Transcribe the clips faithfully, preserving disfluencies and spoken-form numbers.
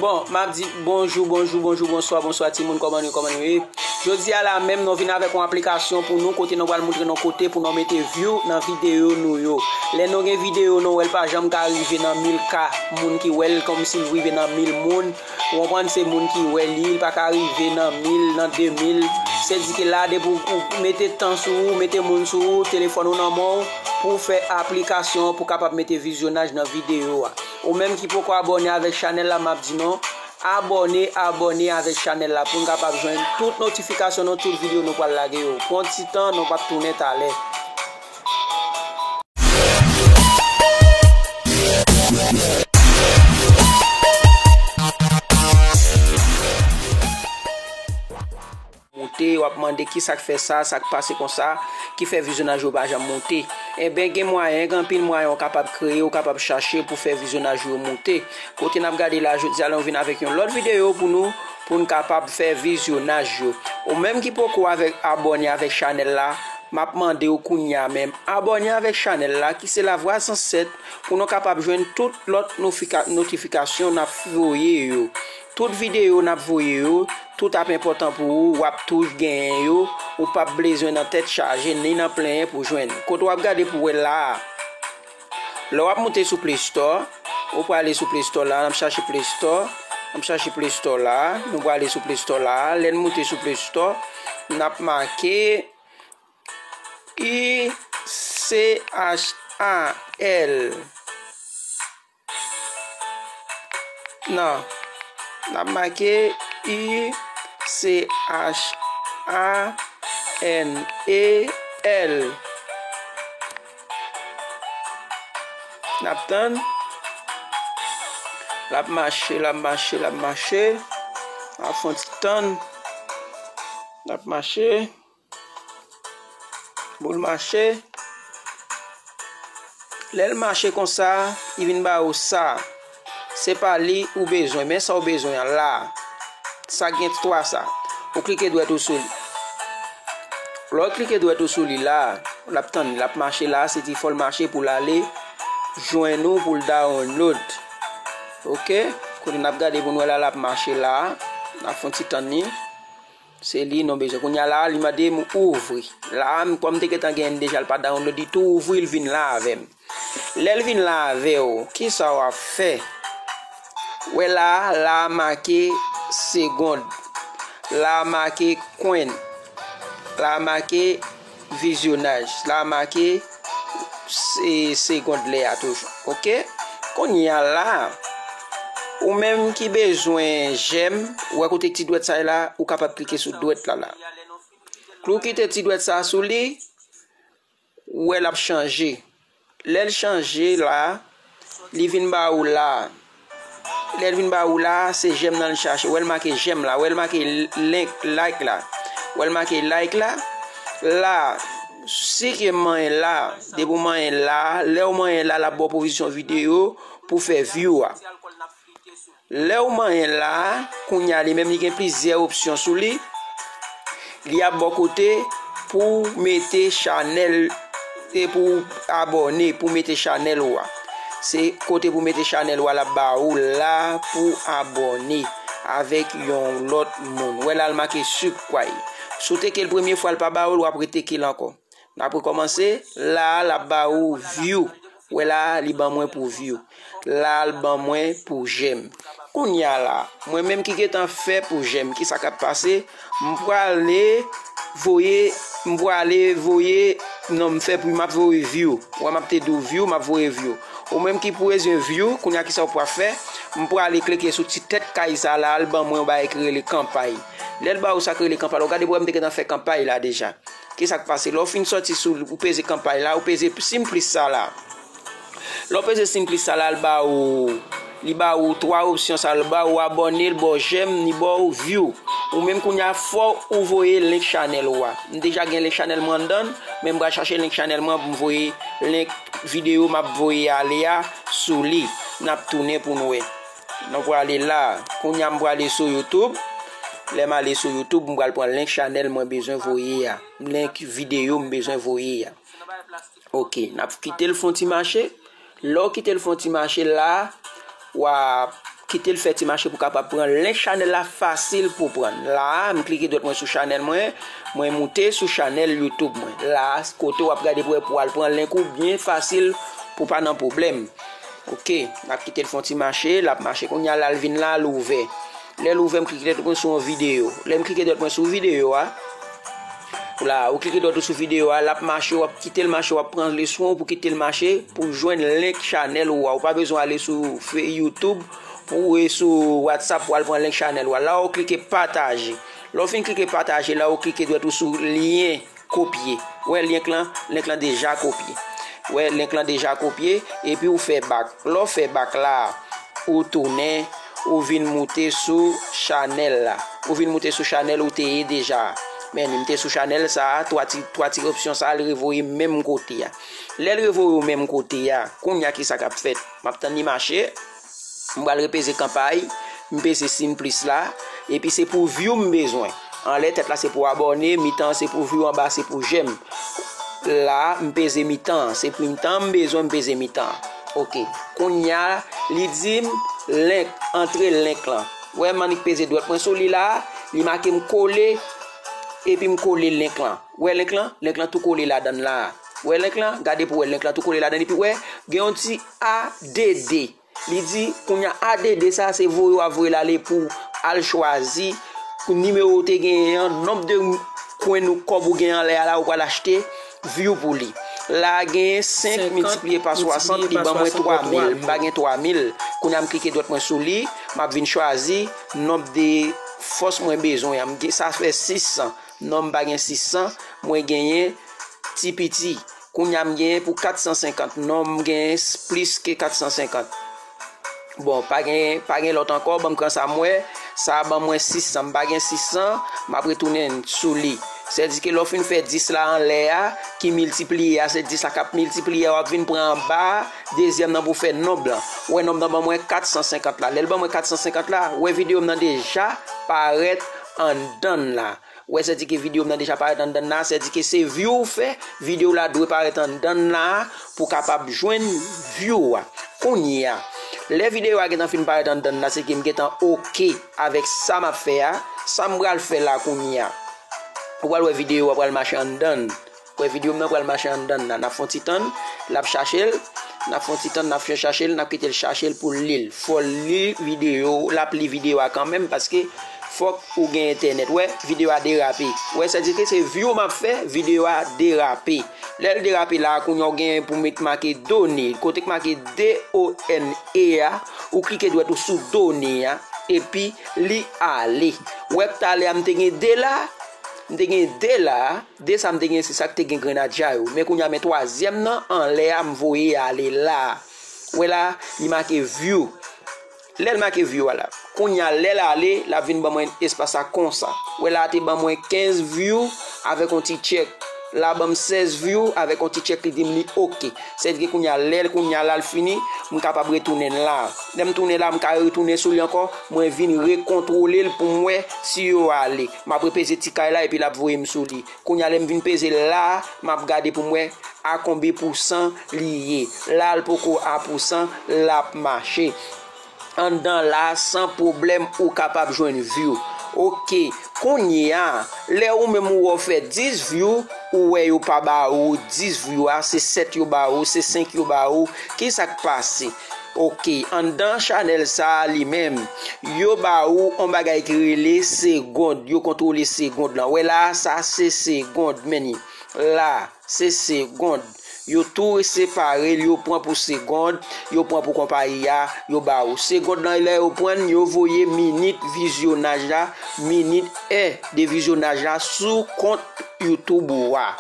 Bon, m ap di bonjou, bonjou, bonjou, bonswa, bonswa timoun, kòman nou ye, kòman nou ye? Jodi a la menm, nou vin avèk yon aplikasyon pou nou, kote nou pral montre nou kote pou nou mete view nan videyo nou yo. Lè nou gen videyo, nou wè l pa janm ka rive nan mil K moun ki wè l, kòmsi l rive nan mil moun. Ou konprann, se moun ki wè li, li pa ka rive nan mil, nan de mil. Se di ke la, depi w, ou mete tan sou ou, mete moun sou ou, telefòn ou nan men w, pou w fè aplikasyon an pou w kapab mete vizyonaj nan videyo a. Ou menm ki poko abòne avèk chanèl la, m ap di nou, abòne, abòne avèk chanèl la pou n kapab jwenn tout notifikasyon nou, tout videyo nou pral lage yo. Pran ti tan, nou p ap tounen talè. Monte, w ap mande ki sa k fè sa, sa k pase konsa, ki fè vizyonaj yo pa janm monte. Enben, gen mwayen, gen anpil mwayen w kapab kreye, w kapab chache pou fè vizyonaj yo monte. Kote n ap gade la, jodi a, la, nou vin avèk yon lòt videyo pou nou, pou n kapab fè vizyonaj yo. Ou menm ki poko avèk, abòne avèk chanèl la, m ap mande w kounye a menm, abòne avèk chanèl la, ki se Lavwa Zansèt, pou nou kapab jwenn tout lòt nofika-, notifikasyon n ap voye yo. Tout videyo n ap voye yo, tout ap enpòtan pou ou, w ap touj genyen yo, ou p ap bezwen nan tèt chaje, ni nan plenyen pou jwenn. Kote w ap gade pou wè la a. Lè w ap monte sou Play Store, ou prale sou Play Store la, n ap chache Play Store, n ap chache Play Store la, nou prale sou Play Store la, lè n monte sou Play Store, n ap make U C H A L. Non. N ap make U C H A N E L. N ap tann. L ap mache, l ap mache, l ap mache. N ap fè yon ti tann. L ap mache. Pou l mache. Lè l mache konsa, li vin ba ou sa. Se pa li ou bezwen, men sa ou bezwen an la. Sa gen twa sa. Ou klike dwèt ou sou li. Lè w klike dwèt ou sou li la, l ap tann, l ap mache la, se ti fò l mache pou l ale jwenn ou, pou l download. Oke? Kounye a n ap gade pou n wè la, l ap mache la. N ap fè yon ti tann li. Se li nou bezwen. Kounye a la, li mande m ouvri. La, m, kòm m te gentan genyen l deja, l pa download, li tou ouvri, l vin la avè m. Lè l vin la avè w, kisa w ap fè? Wè la, la make segond. La make kwen. La make vizyonaj. La make se-, segond lè a toujou. Oke? Kounye a la, ou menm ki bezwen jèm, ou wè kote ti dwèt sa ye la, ou kapab klike sou dwèt la la. Klou kite ti dwèt sa sou li, ou wè l ap chanje. Lè l chanje la, li vin ba ou la. Lè l vin ba ou la, se jèm nan l chache. Wè l make jèm la, wè l make link, like la. Wè l make like la. La, si ke manyen la, depi w manyen la, lè w manyen la, l ap ba w pwovizyon videyo pou fè view a. Lè w manyen la, kounye a li menm li gen plizyè opsyon sou li. Li ap ba w kote pou mete chanèl, e pou abòne, pou mete chanèl ou a. Se kote pou mete chanèl ou a l ap ba ou la pou abòne avèk yon lòt moun. Wè la l make subscribe. Si w teke l premye fwa l pa ba ou l, w ap reteke l ankò. N ap rekòmanse. La a, l ap ba ou view. Wè la a, li ban mwen pou view. La a, l ban mwen pou jèm. Kounye a la, mwen menm ki gentan fè pou jèm, kisa k ap pase? M prale voye, m prale voye, non, m fè pou m ap voye view. Wè, m ap te di w view, m ap voye view. Ou menm ki pou bezwen view, kounye a kisa w pral fè? M prale klike sou ti tèt kay sa la, l ban mwen yon bagay ki rele kanpay. Lè l ba ou sa k rele kanpay la, ou gade pou wè m te gentan fè kanpay la deja. Kisa k pase? Lè w fin sòti sou, ou peze kanpay la, ou peze sim plis sa la. Lè w peze sim plis sa la, l ba ou, li ba ou twa opsyon sa, l ba ou abòne, l ba w jèm, li ba w view. Ou menm kounye a fò ou voye link chanèl ou a. M deja gen link chanèl mwen anndan, men m pral chache link chanèl mwen pou m voye link videyo m ap voye ale a sou li. N ap tounen pou n wè. Nou prale la. Kounye a m prale sou YouTube. Lè m ale sou YouTube, m pral pran link chanèl mwen bezwen voye a. Link videyo m bezwen voye a. Oke, n ap kite l fè yon ti mache. Lè w kite l fè yon ti mache la, w a kite l fè ti mache pou w kapab pran link chanèl la fasil pou pran. La a, m klike dwèt mwen sou chanèl mwen, mwen moute sou chanèl YouTube mwen. La a, kote w ap gade pou wè pou w al pran link ou byen fasil pou w pa nan pwoblèm. Ok, n ap kite l fè yon ti mache, l ap mache. Kounye a la, l vin la, l ouvè. Lè l ouvè, m klike dwèt mwen sou yon videyo. Lè m klike dwèt mwen sou videyo a, la, ou klike dwèt ou sou videyo a, l ap mache, w ap kite l mache, w ap pran leson pou kite l mache, pou jwenn link chanèl ou a. Ou pa bezwen ale sou fe-, YouTube pou ou e sou WhatsApp pou al pran link chanèl ou a. La, ou klike pataje. Lè w fin klike pataje, la, ou klike dwèt ou sou lyen kopye. Wè link lan, link lan deja kopye. Wè link lan deja kopye, epi ou fè bak. Lè w fè bak la, ou tounen, ou vin moute sou chanèl la. Ou vin moute sou chanèl ou te ye deja a. Men, m te sou chanèl sa a, twa ti, twa ti opsyon sa a, l revoye m menm kote a. Lè l revoye w menm kote a, kounye a ki sa k ap fèt? M ap tann li mache. M pral repeze kanpay, m peze siy plis la, epi se pou view m bezwen. Anlè tèt la se pou abòne, mitan an se pou view, anba se pou j'aime. La, m peze mitan an, se pou mitan an m bezwen, m peze mitan an. Ok. Kounye a, li di m link, antre link lan. Wè, m annik peze dwèt mwen sou li la, li make m kole, epi m kole link lan. Wè link lan? Link lan tou kole ladann la. Wè link lan? Gade pou wè link lan tou kole ladann, epi wè, gen yon ti A D D. Li di, kounye a A D D sa, se voye w ap voye l ale pou al chwazi nimewo ou te genyen an, nonb de kwen ou kòb ou genyen anlè a la, ou pral achte view pou li. La a genyen senk miltipliye pa swasant, li ban mwen twa mil. M pa gen twa mil. Kounye a m klike dwèt mwen sou li, m ap vin chwazi nonb de fòs mwen bezwen an. M gen, sa fè sis san. Non, m pa gen sis san, mwen genyen ti piti. Kounye a m genyen pou kat san senkant. Non, m genyen s-, plis ke kat san senkant. Bon, pa gen, pa gen lòt ankò, ban m pran sa m wè. Sa a ban mwen sis san, m pa gen sis san, m ap retounen sou li. Sèdike lè w fin fè dis la anlè a, ki miltipliye a, se dis la k ap miltipliye a, w ap vin pran anba a, dezyèm nan pou fè nonb lan. Ou wè nonb lan ban mwen kat san senkant la. Lè l ban mwen kat san senkant la, ou wè videyo m nan deja parèt anndan l la. Wè, sèdike videyo m nan deja parèt anndan l la, sèdike se view ou fè, videyo w la dwe parèt anndan l la pou w kapab jwenn view a. Kounye a, lè videyo a gentan fin parèt anndan l la, se ke m gentan oke avèk sa m ap fè a, sa m pral fè la kounye a. Ou pral wè videyo a pral mache anndan l. Wè videyo m nan pral mache anndan l la. N ap fè yon ti tann, l ap chache l. N ap fè yon ti tann, n ap fè chache l, n ap kite l chache l pou l li l. Fò l li videyo, l ap li videyo a kanmenm, paske fòk ou gen entènèt. Wè, videyo a derape. Wè, sèdike se view m ap fè, videyo a derape. Lè l derape la, kounye a w gen pou met make done. Kote k make D O N E a, ou klike dwèt ou sou done a, epi li ale. Wè, talè a m te gen de la, m te gen de la, de sa m te gen, se sa k te gen grenadya yo. Men kounye a, men twazyèm nan, anlè a, m voye ale la. Wè la, li make view. Lè l make view a la. Kounye a, lè l ale, l ap vin ban mwen espas la konsa. Wè la, te ban mwen kenz view avèk yon ti tchèk. La ban m sèz view avèk yon ti tchèk, li di m li oke. Sèdike kounye a, lè l kounye a la, l fini, m kapab retounen la. Lè m tounen la, m ka retounen sou li ankò, mwen vin rekontwole l pou m wè si yo ale. M ap repeze ti kay la, epi l ap voye m sou li. Kounye a, lè m vin peze l la, m ap gade pou m wè a konbyen pousan li ye. La, l poko a pousan, l ap mache. Anndan la, san pwoblèm, ou kapab jwenn view. Oke, kounye a, lè ou menm ou wè w fè dis view, ou wè yo pa ba ou dis view a, se sèt yo ba ou, se senk yo ba ou, ki sa k pase? Oke, anndan chanèl sa a li menm, yo ba ou yon bagay ki rele segond, yo kontwole segond lan. Wè la, sa se segond, men li. La, se segond. Yo tou separe l, yo pran pou segond, yo pran pou konpayi a, yo ba ou. Segond lan, lè yo pran l, yo voye minit vizyonaj la, minit, è de vizyonaj la sou kont YouTube ou a.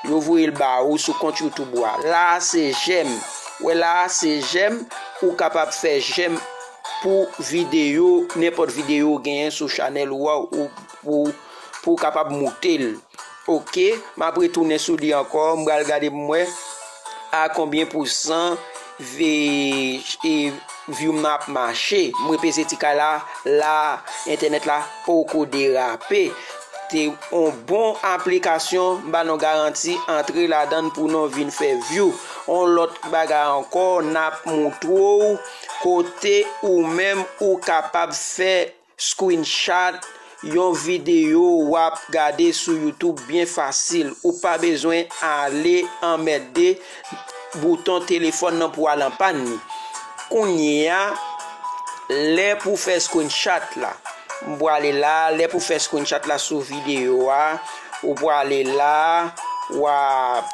Yo voye l ba ou sou kont YouTube ou a. La a se j'aime. Wè la a se j'aime, ou kapab fè j'aime pou videyo, nenpòt videyo ou genyen sou chanèl ou a, ou pou, pou w kapab moute l. Oke, m ap retounen sou li ankò, m pral gade pou m wè a konbyen pousan ve-, e, view m nan ap mache. M repeze ti kay la, la, entènèt la poko derape. Se yon bon aplikasyon, m ba nou garanti, antre ladan l pou nou vin fè view. Yon lòt bagay ankò, n ap montre w kote ou menm ou kapab fè screenshot yon videyo w ap gade sou YouTube byen fasil. Ou pa bezwen ale anmède bouton telefòn nan pou al anpann li. Kounye a, lè pou fè screenshot la. M prale la, lè pou fè screenshot la sou videyo a, ou prale la, w ap,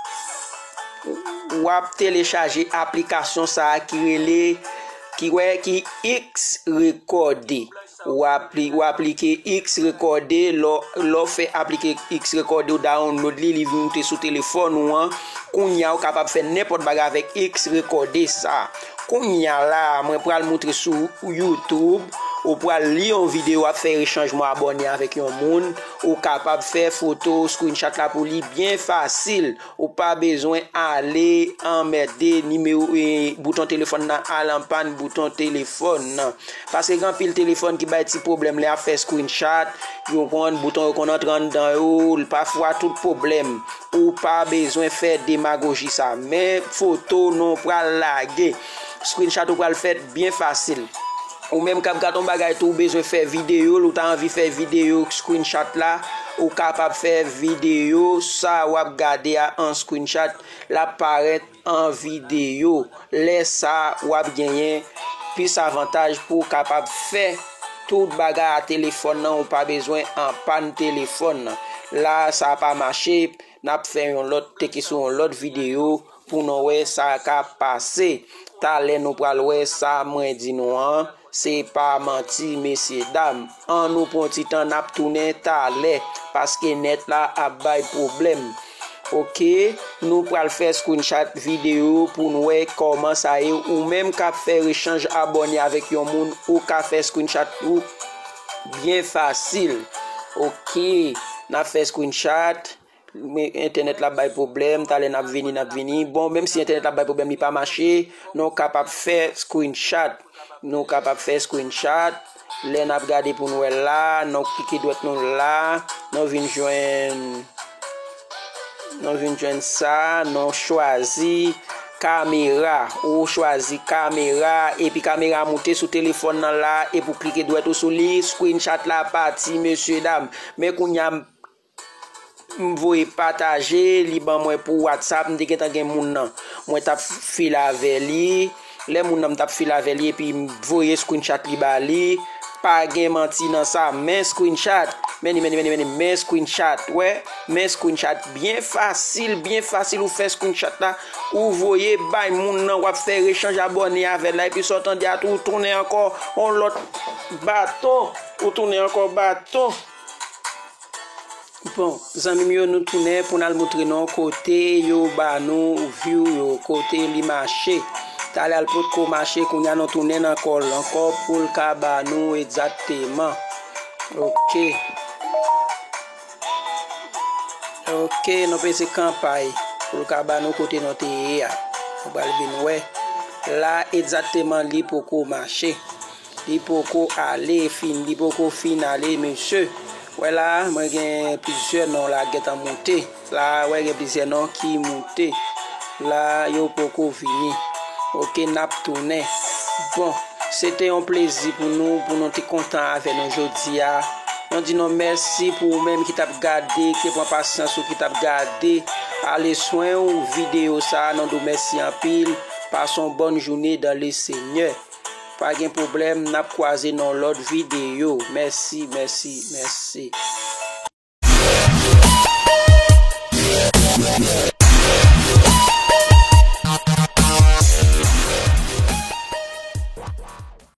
w ap telechaje aplikasyon sa a ki rele, ki wè, ki X Record. W apli-, w aplike X Record, lè w, lè w fè aplike X Record, ou download li, li vin moute sou telefòn ou an. Kounye a, ou kapab fè nenpòt bagay avèk X Record sa. Kounye a la, mwen pral montre sou YouTube, ou pral li yon videyo, w ap fè echanj mwen abòne avèk yon moun, ou kapab fè foto screenshot la pou li byen fasil. Ou pa bezwen ale anmède nimewo, e, bouton telefòn nan, al anpann bouton telefòn nan. Paske gen anpil telefòn ki bay ti pwoblèm lè y ap fè screenshot, yo konn bouton yo konn antre anndan yo, pafwa tout pwoblèm. Ou pa bezwen fè demagoji sa. Men foto nou pral lage. Screenshot ou pral fèt byen fasil. Ou menm k ap gade yon bagay tou, ou bezwen fè videyo l, ou ta anvi fè videyo screenshot la, ou kapab fè videyo sa w ap gade a an screenshot, l ap parèt an videyo. Lè sa a, w ap genyen plis avantaj pou w kapab fè tout bagay a telefòn nan, ou pa bezwen anpann telefòn nan. La, sa pa mache, n ap fè yon lòt, teke sou yon lòt videyo pou nou wè sa k ap pase. Talè nou pral wè sa mwen di nou an, se pa manti, mesye dam. Ann nou pran ti tan, n ap tounen talè, paske nèt la ap bay pwoblèm. Oke, nou pral fè screenshot videyo pou n wè kòman sa ye. Ou menm k ap fè echanj abòne avèk yon moun, ou ka fè screenshot ou byen fasil. Oke, n ap fè screenshot. Men entènèt la bay pwoblèm, talè n ap vini, n ap vini. Bon, menm si entènèt la bay pwoblèm, li pa mache, nou kapab fè screenshot. Nou kapab fè screenshot. Lè n ap gade pou n wè la, nou klike dwèt nou la, nou vin jwenn, nou vin jwenn sa, nou chwazi kamera. Ou chwazi kamera, epi kamera moute sou telefòn nan la, epi w klike dwèt ou sou li, screenshot la pati, mesye dam. Men kounye a, m voye pataje, li ban mwen pou WhatsApp, m te gentan gen moun nan. Mwen t ap file avè li. Lè moun nan m t ap file avè li, epi m voye screenshot li ba li. Pa gen manti nan sa, men screenshot. Men li, men li, men li, men li, men screenshot. Wè, men screenshot. Byen fasil, byen fasil ou fè screenshot la. Ou voye bay moun nan, w ap fè echanj abòne avè l la. Epi sa w tande a tou, ou tounen ankò yon lòt baton. Ou tounen ankò baton. Bon, zanmi m yo, nou tounen pou n al montre nou kote yo ba nou view yo, kote li mache. Talè l potko mache, kounye a nou tounen nan kò l ankò pou l ka ba nou egzakteman. Oke. Oke, nou peze kanpay pou l ka ba nou kote nou te ye a. Nou pral vin wè. La, egzakteman, li poko mache. Li poko ale, fin, li poko fin ale, mesye. Wè la, mwen gen plizyè non la gentan moute. La, wè gen plizyè non ki moute. La, yo poko vini. Oke, n ap tounen. Bon, se te yon plezi pou nou, pou nou te kontan avè nou jodi a. Nou di nou mèsi pou ou menm ki t ap gade, ki te pran pasyans ou ki t ap gade. Ale swen ou videyo sa a, nou di w mèsi anpil. Pase yon bòn jounen dans le Seigneur. Pa gen pwoblèm, n ap kwaze nan lòt videyo. Mèsi, mèsi, mèsi.